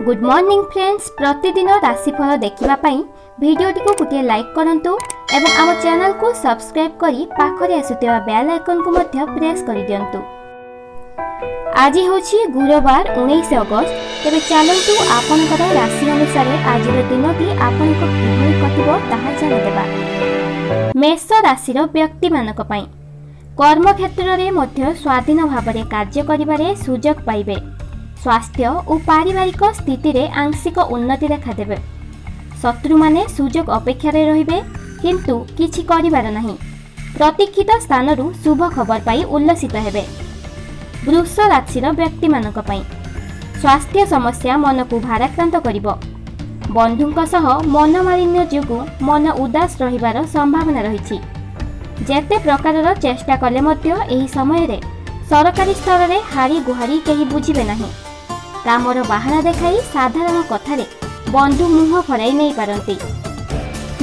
Good morning friends, ପ୍ରତିଦିନ ରାଶିଫଳ ଦେଖିବା ପାଇଁ ଭିଡ଼ିଓଟିକୁ ଗୋଟିଏ ଲାଇକ୍ କରନ୍ତୁ ଏବଂ ଆମ ଚ୍ୟାନେଲକୁ ସବସ୍କ୍ରାଇବ୍ କରି ପାଖରେ ଆସୁଥିବା ବେଲ୍ ଆଇକନ୍କୁ ମଧ୍ୟ ପ୍ରେସ୍ କରିଦିଅନ୍ତୁ। ଆଜି ହେଉଛି ଗୁରୁବାର, 19 ଅଗଷ୍ଟ। ତେବେ ଚାଲନ୍ତୁ, ଆପଣଙ୍କର ରାଶି ଅନୁସାରେ ଆଜିର ଦିନଟି ଆପଣଙ୍କ କିଭଳି କଟିବ ତାହା ଜାଣିଦେବା। ମେଷ ରାଶିର ବ୍ୟକ୍ତିମାନଙ୍କ ପାଇଁ କର୍ମକ୍ଷେତ୍ରରେ ମଧ୍ୟ ସ୍ୱାଧୀନ ଭାବରେ କାର୍ଯ୍ୟ କରିବାରେ ସୁଯୋଗ ପାଇବେ। ସ୍ୱାସ୍ଥ୍ୟ ଓ ପାରିବାରିକ ସ୍ଥିତିରେ ଆଂଶିକ ଉନ୍ନତି ଦେଖାଦେବେ। ଶତ୍ରୁମାନେ ସୁଯୋଗ ଅପେକ୍ଷାରେ ରହିବେ, କିନ୍ତୁ କିଛି କରିବାର ନାହିଁ। ପ୍ରତୀକ୍ଷିତ ସ୍ଥାନରୁ ଶୁଭ ଖବର ପାଇ ଉଲ୍ଲସିତ ହେବେ। ବୃଷ ରାଶିର ବ୍ୟକ୍ତିମାନଙ୍କ ପାଇଁ ସ୍ୱାସ୍ଥ୍ୟ ସମସ୍ୟା ମନକୁ ଭାରାକ୍ରାନ୍ତ କରିବ। ବନ୍ଧୁଙ୍କ ସହ ମନମାଳିନ୍ୟ ଯୋଗୁଁ ମନ ଉଦାସ ରହିବାର ସମ୍ଭାବନା ରହିଛି। ଯେତେ ପ୍ରକାରର ଚେଷ୍ଟା କଲେ ମଧ୍ୟ ଏହି ସମୟରେ ସରକାରୀ ସ୍ତରରେ ହାରି ଗୁହାରି କେହି ବୁଝିବେ ନାହିଁ। କାମର ବାହାନା ଦେଖାଇ ସାଧାରଣ କଥାରେ ବନ୍ଧୁ ମୁହଁ ଫେରାଇ ନେଇପାରନ୍ତି।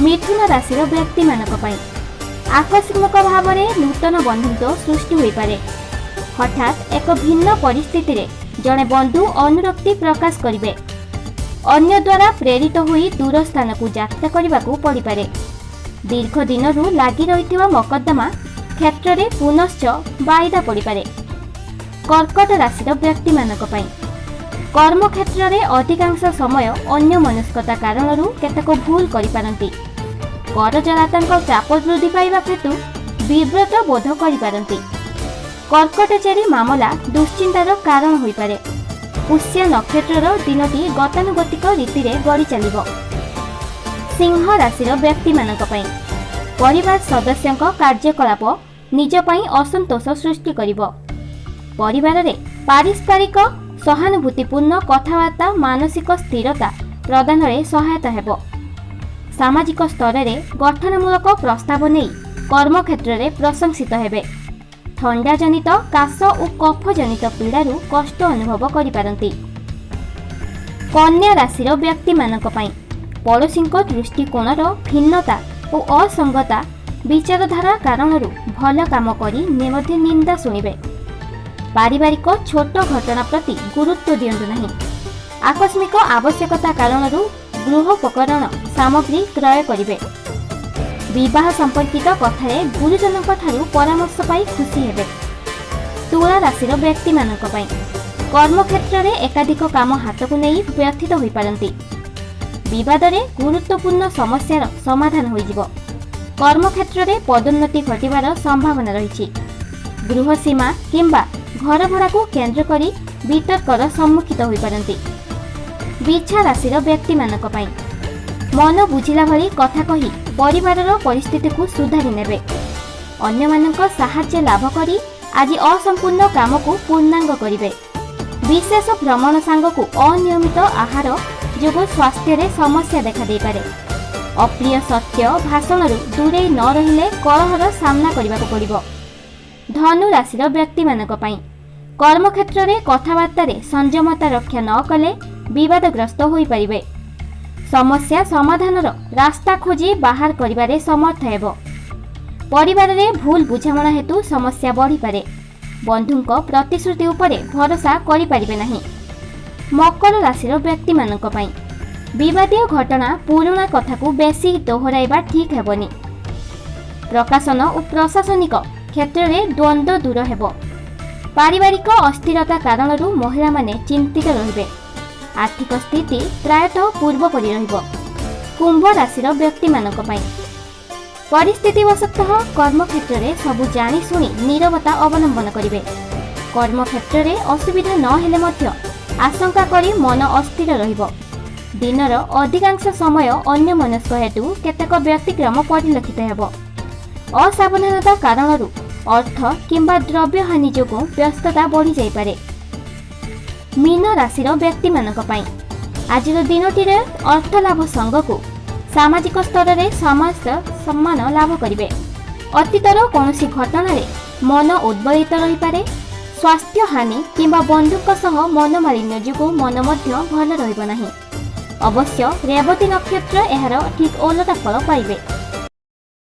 ମିଥୁନ ରାଶିର ବ୍ୟକ୍ତିମାନଙ୍କ ପାଇଁ ଆକସ୍ମିକ ଭାବରେ ନୂତନ ବନ୍ଧୁତ୍ୱ ସୃଷ୍ଟି ହୋଇପାରେ। ହଠାତ୍ ଏକ ଭିନ୍ନ ପରିସ୍ଥିତିରେ ଜଣେ ବନ୍ଧୁ ଅନୁରକ୍ତି ପ୍ରକାଶ କରିବେ। ଅନ୍ୟ ଦ୍ୱାରା ପ୍ରେରିତ ହୋଇ ଦୂର ସ୍ଥାନକୁ ଯାତ୍ରା କରିବାକୁ ପଡ଼ିପାରେ। ଦୀର୍ଘ ଦିନରୁ ଲାଗି ରହିଥିବା ମକଦ୍ଦମା କ୍ଷେତ୍ରରେ ପୁନଶ୍ଚ ବାଇଦା ପଡ଼ିପାରେ। କର୍କଟ ରାଶିର ବ୍ୟକ୍ତିମାନଙ୍କ ପାଇଁ କର୍ମକ୍ଷେତ୍ରରେ ଅଧିକାଂଶ ସମୟ ଅନ୍ୟମନସ୍କତା କାରଣରୁ କେତେକ ଭୁଲ କରିପାରନ୍ତି। କରଜଦାତାଙ୍କ ଚାପ ବୃଦ୍ଧି ପାଇବା ହେତୁ ବିବ୍ରତ ବୋଧ କରିପାରନ୍ତି। କୋର୍ଟକଚେରୀ ମାମଲା ଦୁଶ୍ଚିନ୍ତାର କାରଣ ହୋଇପାରେ। ପୁଷ୍ୟା ନକ୍ଷତ୍ରର ଦିନଟି ଗତାନୁଗତିକ ରୀତିରେ ଗଡ଼ି ଚାଲିବ। ସିଂହ ରାଶିର ବ୍ୟକ୍ତିମାନଙ୍କ ପାଇଁ ପରିବାର ସଦସ୍ୟଙ୍କ କାର୍ଯ୍ୟକଳାପ ନିଜ ପାଇଁ ଅସନ୍ତୋଷ ସୃଷ୍ଟି କରିବ। ପରିବାରରେ ପାରସ୍ପରିକ ସହାନୁଭୂତିପୂର୍ଣ୍ଣ କଥାବାର୍ତ୍ତା ମାନସିକ ସ୍ଥିରତା ପ୍ରଦାନରେ ସହାୟତା ହେବ। ସାମାଜିକ ସ୍ତରରେ ଗଠନମୂଳକ ପ୍ରସ୍ତାବ ନେଇ କର୍ମକ୍ଷେତ୍ରରେ ପ୍ରଶଂସିତ ହେବେ। ଥଣ୍ଡାଜନିତ କାଶ ଓ କଫଜନିତ ପୀଡ଼ାରୁ କଷ୍ଟ ଅନୁଭବ କରିପାରନ୍ତି। କନ୍ୟା ରାଶିର ବ୍ୟକ୍ତିମାନଙ୍କ ପାଇଁ ପଡ଼ୋଶୀଙ୍କ ଦୃଷ୍ଟିକୋଣର ଭିନ୍ନତା ଓ ଅସଙ୍ଗତା ବିଚାରଧାରା କାରଣରୁ ଭଲ କାମ କରି ମଧ୍ୟ ନିନ୍ଦା ଶୁଣିବେ। ପାରିବାରିକ ଛୋଟ ଘଟଣା ପ୍ରତି ଗୁରୁତ୍ୱ ଦିଅନ୍ତୁ ନାହିଁ। ଆକସ୍ମିକ ଆବଶ୍ୟକତା କାରଣରୁ ଗୃହୋପକରଣ ସାମଗ୍ରୀ କ୍ରୟ କରିବେ। ବିବାହ ସମ୍ପର୍କିତ କଥାରେ ଗୁରୁଜନଙ୍କ ଠାରୁ ପରାମର୍ଶ ପାଇ ଖୁସି ହେବେ। ତୁଳା ରାଶିର ବ୍ୟକ୍ତିମାନଙ୍କ ପାଇଁ କର୍ମକ୍ଷେତ୍ରରେ ଏକାଧିକ କାମ ହାତକୁ ନେଇ ବ୍ୟଥିତ ହୋଇପାରନ୍ତି। ବିବାଦରେ ଗୁରୁତ୍ୱପୂର୍ଣ୍ଣ ସମସ୍ୟାର ସମାଧାନ ହୋଇଯିବ। କର୍ମକ୍ଷେତ୍ରରେ ପଦୋନ୍ନତି ଘଟିବାର ସମ୍ଭାବନା ରହିଛି। ଗୃହ ସୀମା କିମ୍ବା ଘର ଭଡ଼ାକୁ କେନ୍ଦ୍ର କରି ବିତର୍କର ସମ୍ମୁଖୀନ ହୋଇପାରନ୍ତି। ବିଛା ରାଶିର ବ୍ୟକ୍ତିମାନଙ୍କ ପାଇଁ ମନ ବୁଝିଲା ଭଳି କଥା କହି ପରିବାରର ପରିସ୍ଥିତିକୁ ସୁଧାରି ନେବେ। ଅନ୍ୟମାନଙ୍କ ସାହାଯ୍ୟ ଲାଭ କରି ଆଜି ଅସମ୍ପୂର୍ଣ୍ଣ କାମକୁ ପୂର୍ଣ୍ଣାଙ୍ଗ କରିବେ। ବିଶେଷ ଭ୍ରମଣ ସାଙ୍ଗକୁ ଅନିୟମିତ ଆହାର ଯୋଗୁଁ ସ୍ୱାସ୍ଥ୍ୟରେ ସମସ୍ୟା ଦେଖାଦେଇପାରେ। ଅପ୍ରିୟ ସତ୍ୟ ଭାଷଣରୁ ଦୂରେଇ ନ ରହିଲେ କଳହର ସାମ୍ନା କରିବାକୁ ପଡ଼ିବ। ଧନୁ ରାଶିର ବ୍ୟକ୍ତିମାନଙ୍କ ପାଇଁ କର୍ମକ୍ଷେତ୍ରରେ କଥାବାର୍ତ୍ତାରେ ସଂଯମତା ରକ୍ଷା ନ କଲେ ବିବାଦଗ୍ରସ୍ତ ହୋଇପାରିବେ। ସମସ୍ୟା ସମାଧାନର ରାସ୍ତା ଖୋଜି ବାହାର କରିବାରେ ସମର୍ଥ ହେବ। ପରିବାରରେ ଭୁଲ ବୁଝାମଣା ହେତୁ ସମସ୍ୟା ବଢ଼ିପାରେ। ବନ୍ଧୁଙ୍କ ପ୍ରତିଶ୍ରୁତି ଉପରେ ଭରସା କରିପାରିବେ ନାହିଁ। ମକର ରାଶିର ବ୍ୟକ୍ତିମାନଙ୍କ ପାଇଁ ବିବାଦୀୟ ଘଟଣା, ପୁରୁଣା କଥାକୁ ବେଶୀ ଦୋହରାଇବା ଠିକ୍ ହେବନି। ପ୍ରକାଶନ ଓ ପ୍ରଶାସନିକ କ୍ଷେତ୍ରରେ ଦ୍ୱନ୍ଦ୍ୱ ଦୂର ହେବ। ପାରିବାରିକ ଅସ୍ଥିରତା କାରଣରୁ ମହିଳାମାନେ ଚିନ୍ତିତ ରହିବେ। ଆର୍ଥିକ ସ୍ଥିତି ପ୍ରାୟତଃ ପୂର୍ବପରି ରହିବ। କୁମ୍ଭ ରାଶିର ବ୍ୟକ୍ତିମାନଙ୍କ ପାଇଁ ପରିସ୍ଥିତିବଶତଃ କର୍ମକ୍ଷେତ୍ରରେ ସବୁ ଜାଣିଶୁଣି ନୀରବତା ଅବଲମ୍ବନ କରିବେ। କର୍ମକ୍ଷେତ୍ରରେ ଅସୁବିଧା ନ ହେଲେ ମଧ୍ୟ ଆଶଙ୍କା କରି ମନ ଅସ୍ଥିର ରହିବ। ଦିନର ଅଧିକାଂଶ ସମୟ ଅନ୍ୟମନସ୍କ ହେତୁ କେତେକ ବ୍ୟତିକ୍ରମ ପରିଲକ୍ଷିତ ହେବ। ଅସାବଧାନତା କାରଣରୁ ଅର୍ଥ କିମ୍ବା ଦ୍ରବ୍ୟହାନି ଯୋଗୁଁ ବ୍ୟସ୍ତତା ବଢ଼ିଯାଇପାରେ। ମୀନ ରାଶିର ବ୍ୟକ୍ତିମାନଙ୍କ ପାଇଁ ଆଜିର ଦିନଟିରେ ଅର୍ଥ ଲାଭ ସାଙ୍ଗକୁ ସାମାଜିକ ସ୍ତରରେ ସମସ୍ତ ସମ୍ମାନ ଲାଭ କରିବେ। ଅତୀତର କୌଣସି ଘଟଣାରେ ମନ ଉଦ୍ବେଳିତ ରହିପାରେ। ସ୍ୱାସ୍ଥ୍ୟ ହାନି କିମ୍ବା ବନ୍ଧୁଙ୍କ ସହ ମନମାଳିନ୍ୟ ଯୋଗୁଁ ମନ ମଧ୍ୟ ଭଲ ରହିବ ନାହିଁ। ଅବଶ୍ୟ ରେବତୀ ନକ୍ଷତ୍ର ଏହାର ଠିକ୍ ଓଲଟା ଫଳ ପାଇବେ।